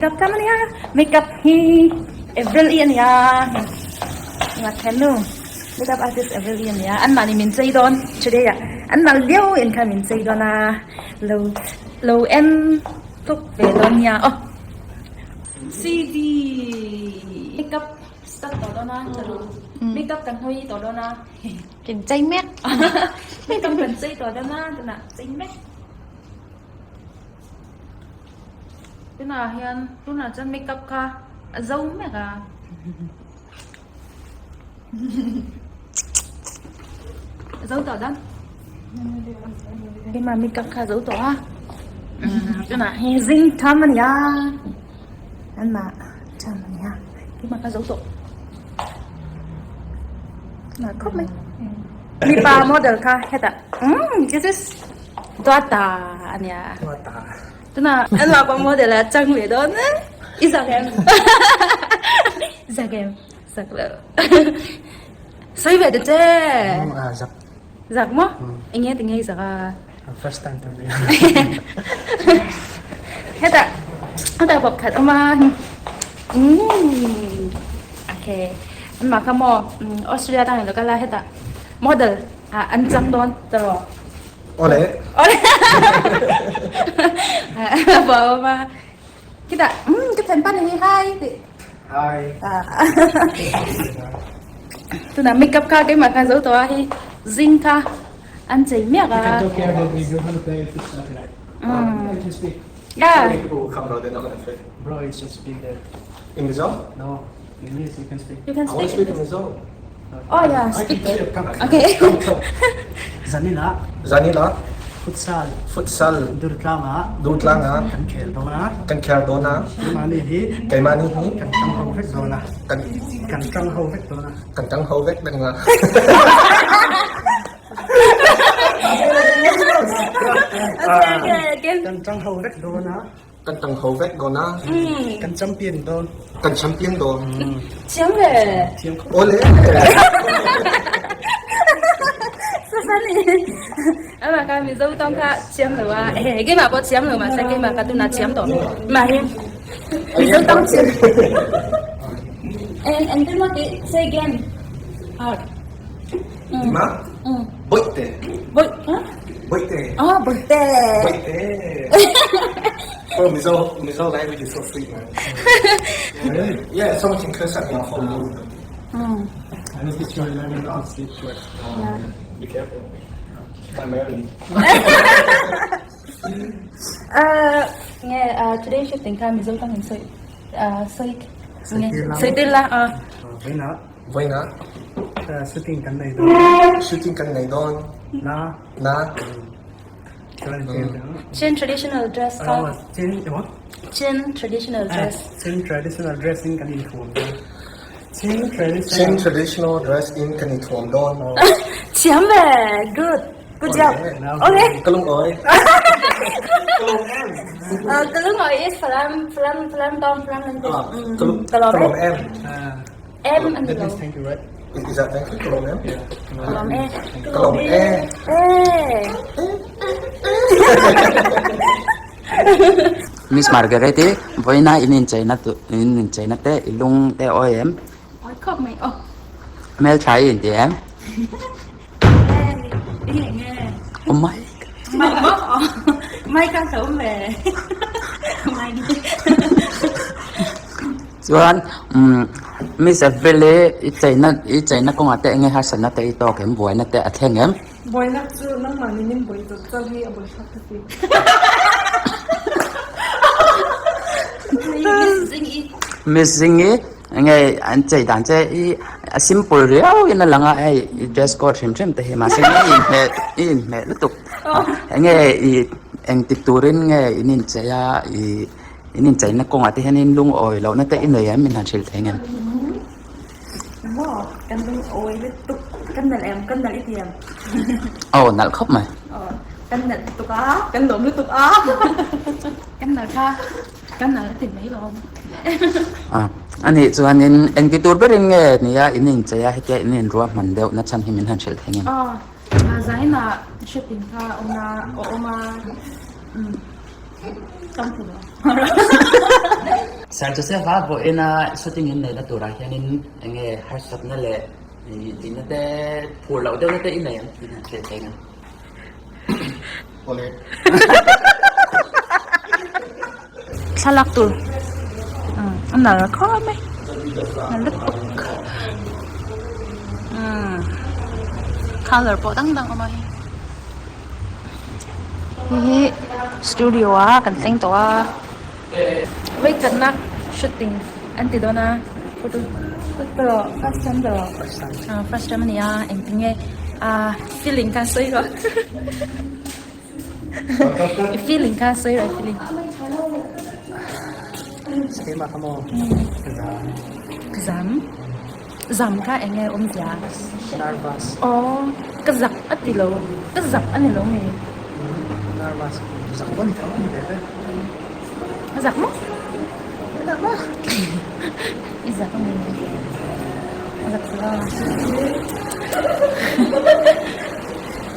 Makeup tam ania makeup hi Avril i ania nga thenu makeup artist Avril i ania an mahni min chei dawn today ah an mal viau in khan min chei dawn a lo lo en tuk ve dawn nia aw CV makeup start tawh dawn a makeup kan hawi tawh dawn a Kan chei mek makeup kan chei tawh dawn a tunah chei mek. Tunah hian tunah chuan makeup kha a zo mek a. A zo tawh dan. Keimah makeup kha a zo tawh a. Tunah hi zing tham a ni a. Anmah tham a ni a. Keimah kha a zo tawh. Tunah khawp mai. Mipa model kha hetah. This is Duata a nia. Duata. Tuna an lak pawh model a chang leh dawn e. I zak em? Zak em? Zak lo. Sawi ve ta che. A zak. Zak maw? Enge tinge i zak a? First time tur nia. Hetah hetah bawk khat awm a. Okay. Anmah kha maw Australia tangin lo kal a hetah model an chang dawn tawh. Awle. Awle. Bảo mà cái đã cái thành phần này hay thì Hi. Tôi là make up ka cái mặt ka dấu to hi zing ka ăn chảy miệng You can à. talk here, then we go to play if it's not tonight. You can speak. Yeah. People will come though, they're not gonna fit. Bro, it's just been there. In Mizo? No, English you can speak. You can I want to speak. speak in Mizo. Oh yeah, I can speak. tell you, come. Okay. Zanina, Zanina, futsal, futsal, Durtlanga, Durtlanga, kan khel dona, kan khel dona, keimahni hi, keimahni hi, kan tang ho vek dona, kan kan tang ho vek dona. Kan tang ho vek dona. Okay, okay, again. Kan tang ho vek dona. Kan tang ho vek dawn a. Kan champion dawn. Kan champion dawn. Thiam ve. Thiam khawp. Awle. Sasani. Ama ka Mizo tawng kha thiam lo a. Ehe, keimah pawh thiam lo mahse keimah ka tuna thiam tawh. Mah hi Mizo tawng thiam. And and then what say again? Ah. Ma? Boite. Boi, huh? Boite. Oh, boite. Boite. Bro, Mizo, Mizo language is so sweet, man. Really? Yeah, someone can curse at me on phone. And if it's your learning to speak to it. Yeah. Be careful. Primarily. Nge today shifting kha Mizo tang in soi soi nge soi tel la a. Vaina. Vaina. Shooting kan nei dawn. Shooting kan nei dawn. Na. Na. Chin traditional dress kha. Chin emaw? Chin traditional dress. Chin traditional dress in kan inthuam dawn. Chin traditional. Chin traditional dress in kan inthuam dawn. Thiam ve. Good. Good job. Okay. Ka lungawi. Ka lung em. Ka lungawi is Falam Falam Falam tawng Falam language. Ka lawm em. Em an ti That lo. means thank you, right? Is that thank you? Ka lawm em? Yeah. Ka lawm e. Ka lawm e. E. Miss Margaret i vawiina in incheina tu in incheina te i lung te awi em? Awi khawp mai aw. Hmeltha i inti em? Aw mai. Mai maw aw. Mai ka hlo ve. Mai. Chuan umm Miss April i i cheina i cheina kawngah te enge harsatna te i tawk em buaina te a thleng em? Buainak chu nangmah nin in buai zawt zawt hi a buai thlak ka ti. Miss Zing i. Miss Zing i enge an chei dan che i a simple riau in a lang a hei i dress code hrim hrim te hi mahse i inhmeh i inhmeh lutuk enge i engtik turin nge in inchei a i In incheina kawngah te hianin lungawi lohna te i nei em min han hrilh thei ngem? Maw, kan lungawi lutuk, kan nalh em, kan nalh i ti em? Aw, nalh khawp mai. Aw, kan nalh lutuk a, kan lawm lutuk a, kan nalh kha, kan nalh a ti mai lawm. A, anih chuanin engti tur berin nge nia in inchei a, hetia in inruahman deuh na chhan hi min han hrilh thei ngem? Aw, zainah shopping kha awm a, a awm a, umm. Sir Joseph-a vawiina shooting in neihna turah hianin eng nge harsatna leh tihna te phur loh deuhna te i nei ang tih han hriat theih ang. Awle. Thlalak tur a nal khawp mai a lutuk colour pawh dang dang a awm a hei. Hei hi studio a kan thleng tawh a vawikhatna shooting an ti dawn a photo erawh first time erawh ah first time a ni a engtinge ah feeling kha sawi rawh i feeling kha sawi rawh i feeling. Keimah kha maw zam. Zam. Zam kha eng nge awmzia? Nervous. Aw, ka zak a ti lo. Ka zak a ni lo nge? Nervous. Zak pawh a ni tho a ni ve ve. A zak maw? A zak maw? I zak a ni. A zak si lo.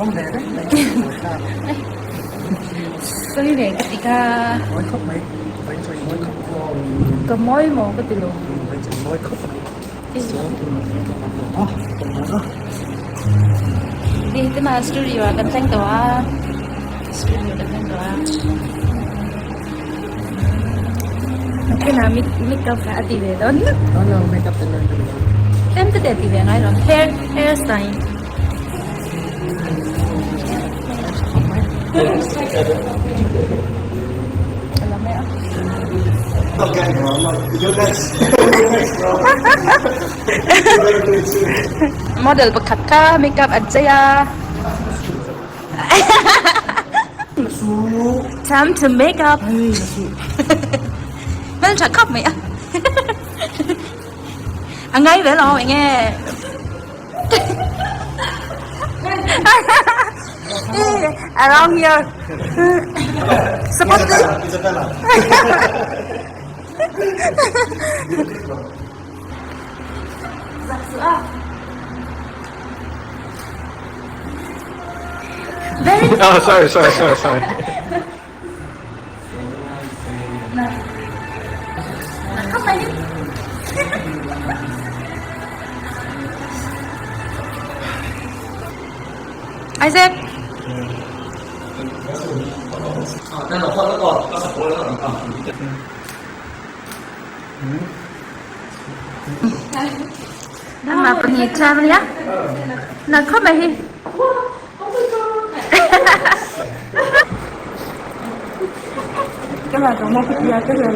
Awm ve reng mai. Sawi ve ka ti kha. Mawi khawp mai. Vawi chawi mawi khawp. Ka mawi maw ka ti lo. Vawi chawi mawi khawp mai. Ni te mah studio ah kan thleng tawh a. Studio kan thleng tawh a. Nakinah makeup kha a ti ve dawn. Dawn lo makeup te learn ka ni lo. Tlem te te ti ve ngai lo. Hair hair style. Model pakhat kha makeup an chei a. Time to make up. Hmel tha khawp mai a. A ngai ve lo eng nge. Around here. Suppose Isabella. Very Oh, sorry, sorry, sorry, sorry. Isaac. Ama pahnih chang nia. Na khawp mai hi. Cái là có một cái cái là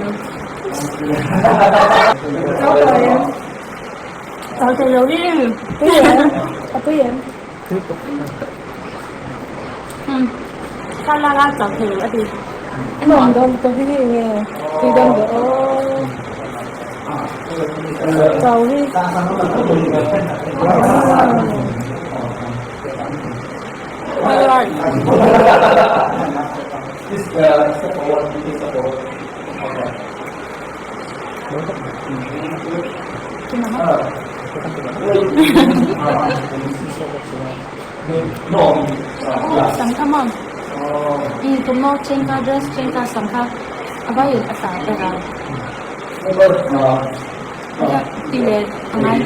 Cháu chơi dấu đi. Cái gì? Cái gì? Sao la la cháu thử ở đi. Không đâu, tôi cái gì nghe. Thì đâu có. Cháu đi. Sam kha maw? I thawmhnaw then kha dress then kha sam kha a vai in a tar ber a. Ti leh a ngai.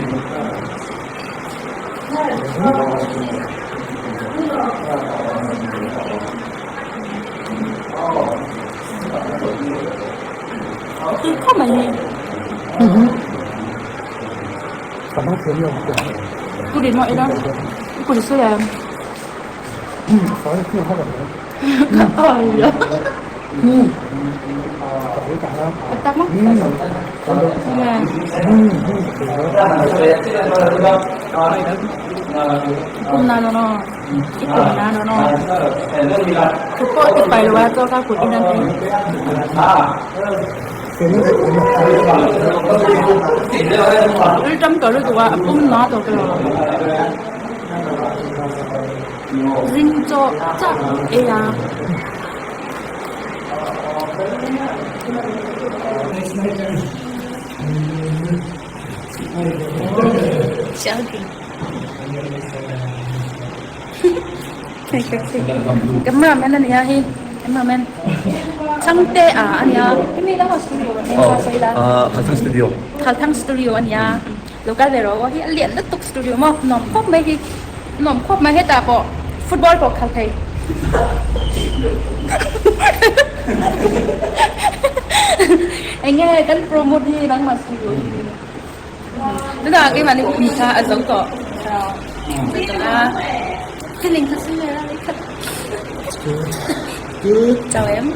Tui khawp mai hi. Ku rin maw ila ku ri sawi ang. A tak maw? Kum na no no. I kum na no no. Ku pawh ti pai lo a chaw ka kut in an ei. Rilṭam ka lutuk a, a pum na tawh ka lo. Zing chaw chah ei a. Camera man a nia hi. Emma men Changte a ania hemi la studio Oh, Khalthang Studio. Khalthang Studio ania local ve ro hi a lian lutuk studio maw nuam khawp mai hi nuam khawp mai hetah pawh football pawh khal thei enge kan promote hi nangmah studio hi tunah keimah ni mi kha a zo tawh a feeling kha similar a ni khat chào em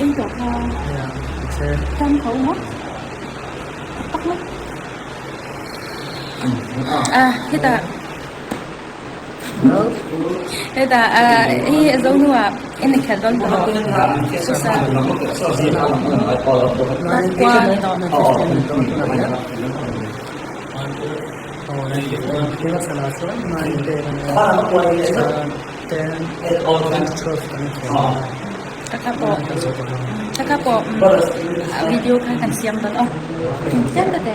Em tawh kha tan tho maw tak mai a hetah hetah hei a zo hnuah en a khelh dawn tawh susa kua a ni tawh. Taka pawh taka pawh video kha kan siam dawn aw. Siam ta te.